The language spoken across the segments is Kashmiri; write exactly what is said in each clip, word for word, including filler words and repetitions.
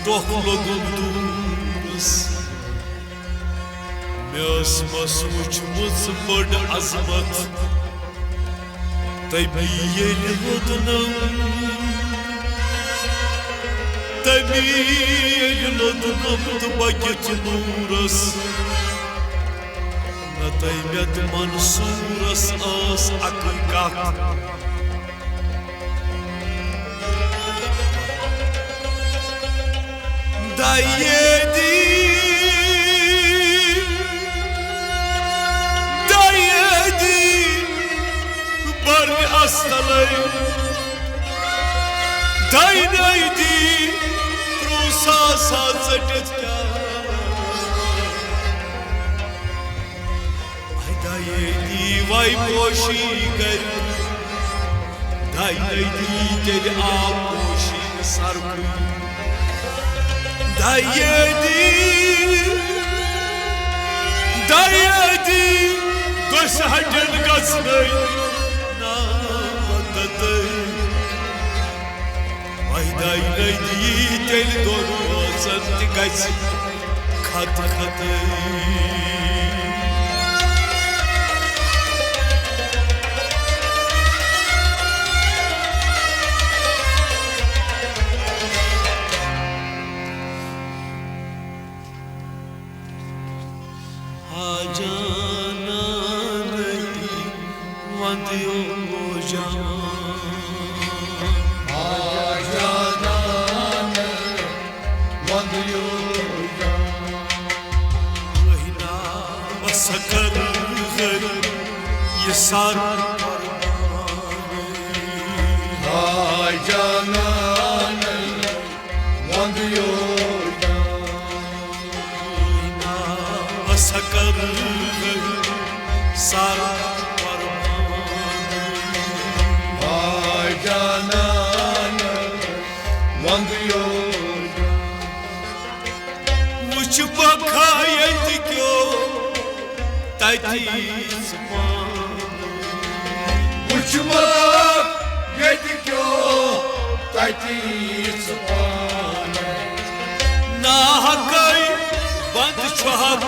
دۄکھ لوٚگُم دوٗرس۔ مےٚ ٲس مس وٕچھمٕژ بٔڑ عظمت، تٔمی ییٚلہِ لوٚدنم، تٔمی ییٚلہِ لوٚدنم تہٕ بہٕ کیُتھ نوٗرس۔ نہ تٔمۍ مےٚ تہٕ منصوٗرس ٲس اکٕے کتھ۔ دَیے دی، دَیے دی، بَرِ اَستَلَے۔ دَینے دی، برٛونٛہہ ساسا ژٔٹِتھ کیٛاہ؟ دَیے دی وَے پوشی گَرِ، دَیے دی تیٚلہِ آو پوشی سَرکُے۔ دَیے دی، دَیے دی، دٔسۍ ہَٹٮ۪ن گژھنَے نا مَدَدَے۔ وحدہ نبی تیٚلہِ دۄن بٲژن تہِ گژھِ خط خطے۔ ہا جانانَے وَندیو جان۔ ہا جانانَے وَندیو جان۔ وہنا وسکر گئی یہ سار۔ ہا جانانَے وَندیو جان۔ سکر سر قربان۔ آ جانان وَندیو جان۔ وٕچھ بکھا ییٚتہِ کیو تَتی ژٕ پانہٕ۔ وٕچھ بکھا ییٚتہِ کیو تَتی ژٕ پانہٕ۔ ناحقے بنٛد چھُ حق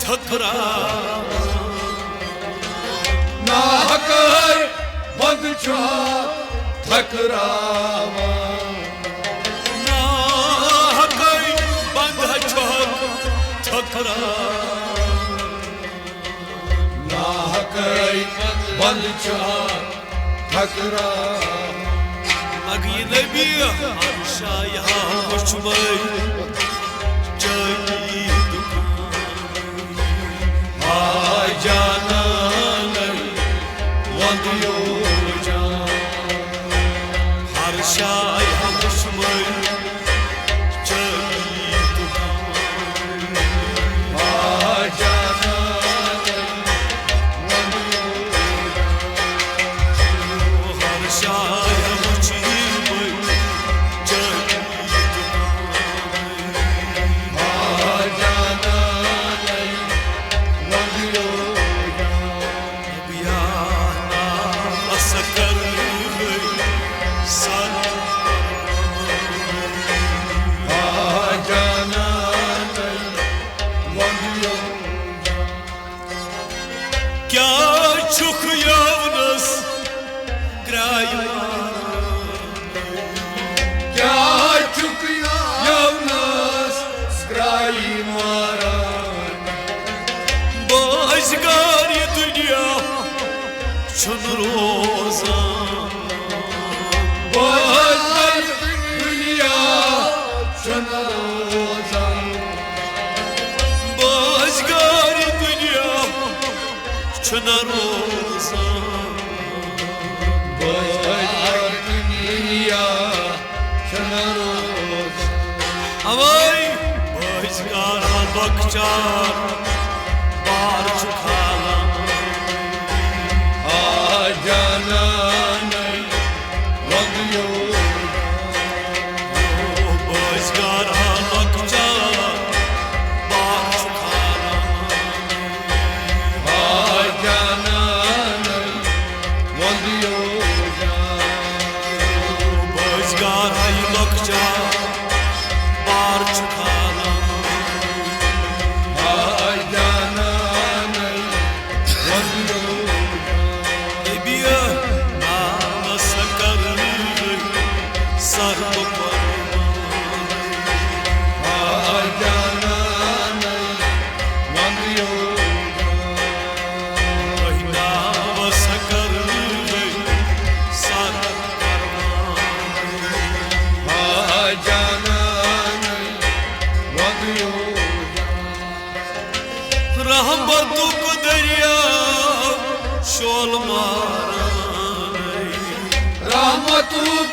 ٹھٔکراوان۔ ناحقے بنٛد چھُ حق ٹھٔکراوان۔ ناحقے بنٛد چھُ حق ٹھٔکراوان۔ ناحقے بنٛد چھُ حق ٹھکرا۔ مگہٕ یہِ نبی ہر شایہہ وُچھمَے چٲنی دُکان۔ آ جانانَے وَندیو جان۔ ہر شایہہ وُچھمَے چٲنی دُکان۔ آ جانانَے وَندیو جان۔ ہر شایہہ وُچھمَے چٲنی دُکان۔ آ جانانَے وَندیو جان۔ یا نا اَسکر گٔے سر۔ آ جانانَے وَندیو جان۔ کیٛاہ چھُکھ یونس گرٛایہِ ماران؟ کیٛاہ چھُکھ یونس گرٛایہِ ماران؟ بٲزۍ گار یہِ دُنیا چھُنہٕ روزان۔ بٲزۍ گار یہِ دُنیا چھُنہٕ روزان۔ بٲزۍ گار یہِ دُنیا چھُنہٕ روزان۔ بٲزۍ گار یہِ دُنیا چھُنہٕ روزان۔ اوے بٲزۍ گار لۄکچار بار چھُ کھالان۔ آ جانانَے وَندیو۔ بٲزۍ گار لۄکچار بار چھُ کھالان۔ آ جانانَے وَندیو جان۔ بٲزۍ گار لۄکچار تُک دٔریاو شول ماران۔ رحمتُک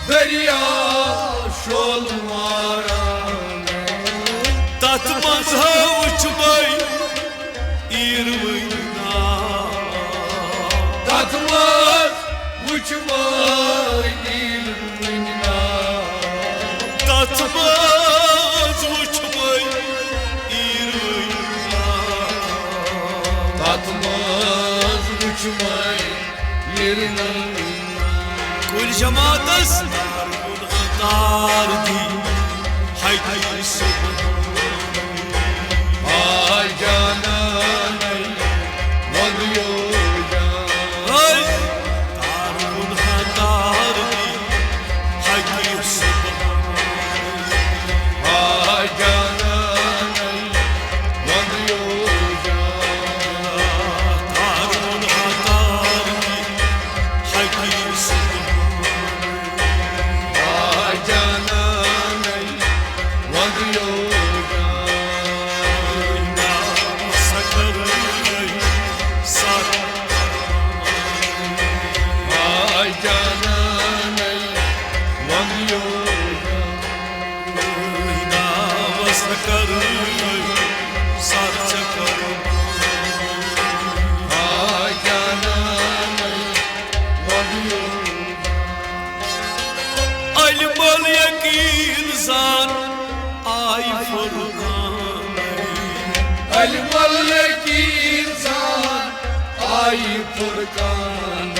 دٔریاو شول ماران۔ تَتھ منٛز ہا وُچھ مےٚ ایٖروٕنۍ ناو۔ تَتھ منٛز وُچھ مےٚ ایٖروٕنۍ ناو۔ تَتھ منٛز وُچھ مےٚ ایٖروٕنۍ ناو۔ تَتھ منٛز وُچھ مےٚ ایٖروٕنۍ ناو۔ کُلۍ جماعتس تار دی حقی صبح۔ آ جانانَے وَندیو جان۔ ہے، تار کُن ہا تار دی حقی صبح۔ آ جانانَے وَندیو جان۔ تار کُن ہا تار دی حقی صبح۔ آ جانانَے وَندیو جان۔ سکر سر۔ آ جانانَے وَندیو جان۔ سکر سر چکر۔ آ جانانَے وَندیو جان۔ علم الیقین زان آئی فرقان۔ علم الیقین زان آئی فرقان۔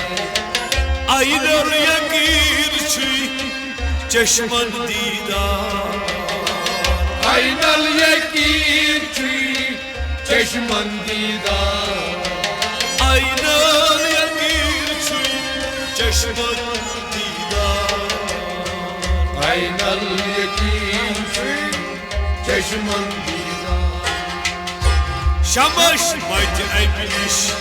عین الیقین چھ چشمن دیدار۔ عین الیقین چھ چشمن دیدار۔ عین الیقین چھ چشمن دیدار۔ عین الیقین چھ چشمن دیدار۔ شمس متہِ اَمہِ نِش